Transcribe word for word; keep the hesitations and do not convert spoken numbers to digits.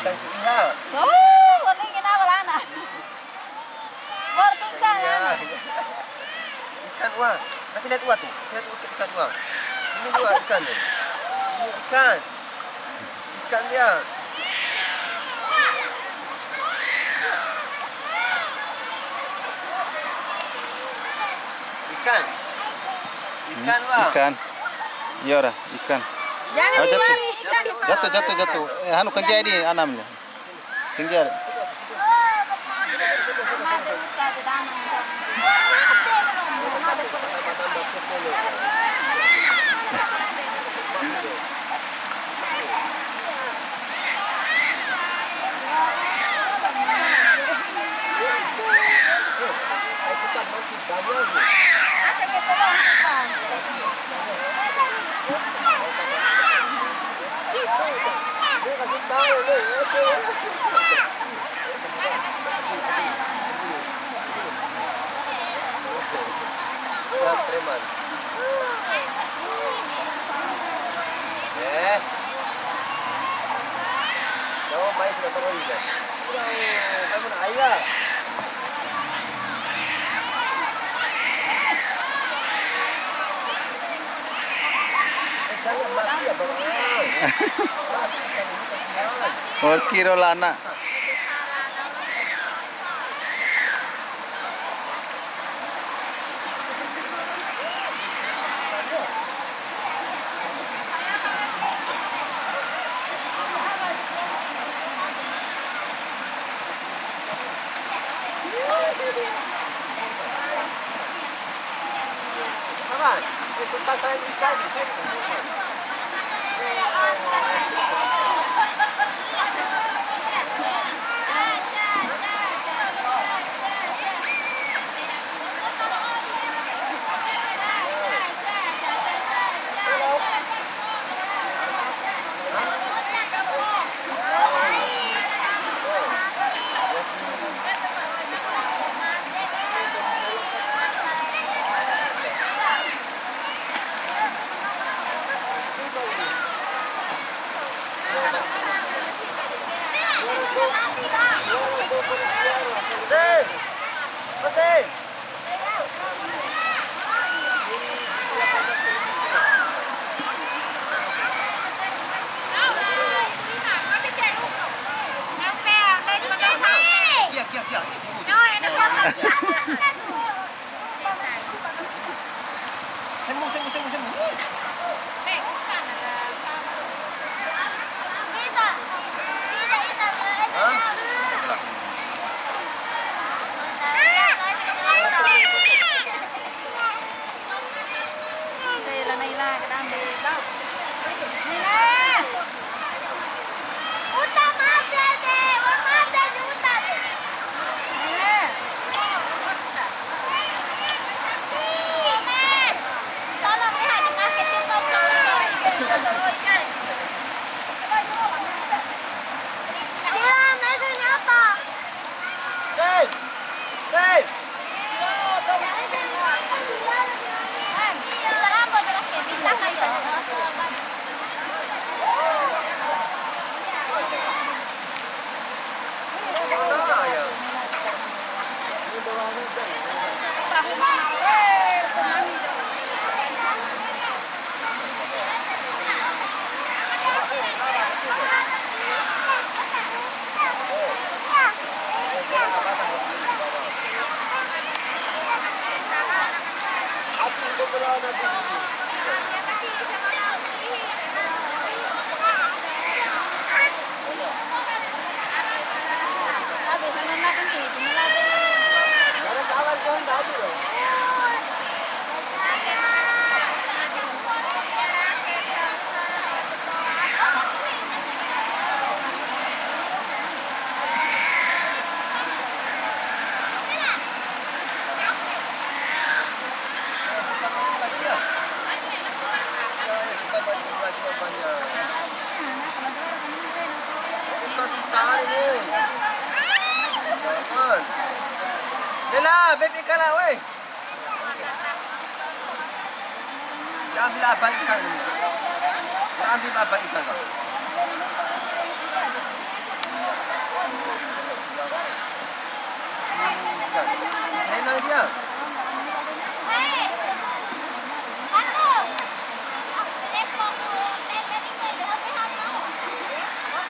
Ikan cuiha. Oh, warning kenapa, Lana? Baru pingsan, Lana. Ikan, wah. Kasih lihat, wah, tuh. Kasih lihat, wah, ikan, wah. Ini juga ikan, nih. Ini ikan. Ikan dia. Ikan. Ikan, wah. Ikan. Iya, ora, ikan. Jangan. Oh, jatuh. Jatuh, jatuh, jatuh. Eh, anu, kengge di anam ni. Kengge. Preman. Eh. Jauh, mai sudah terus, ya. Kamu nak air lah. Wa'ur kiro lana. Lela, beb ikan lah, weh. Ya, ambil abang ikan ini. Ya, ambil abang ikan kau. Enak dia.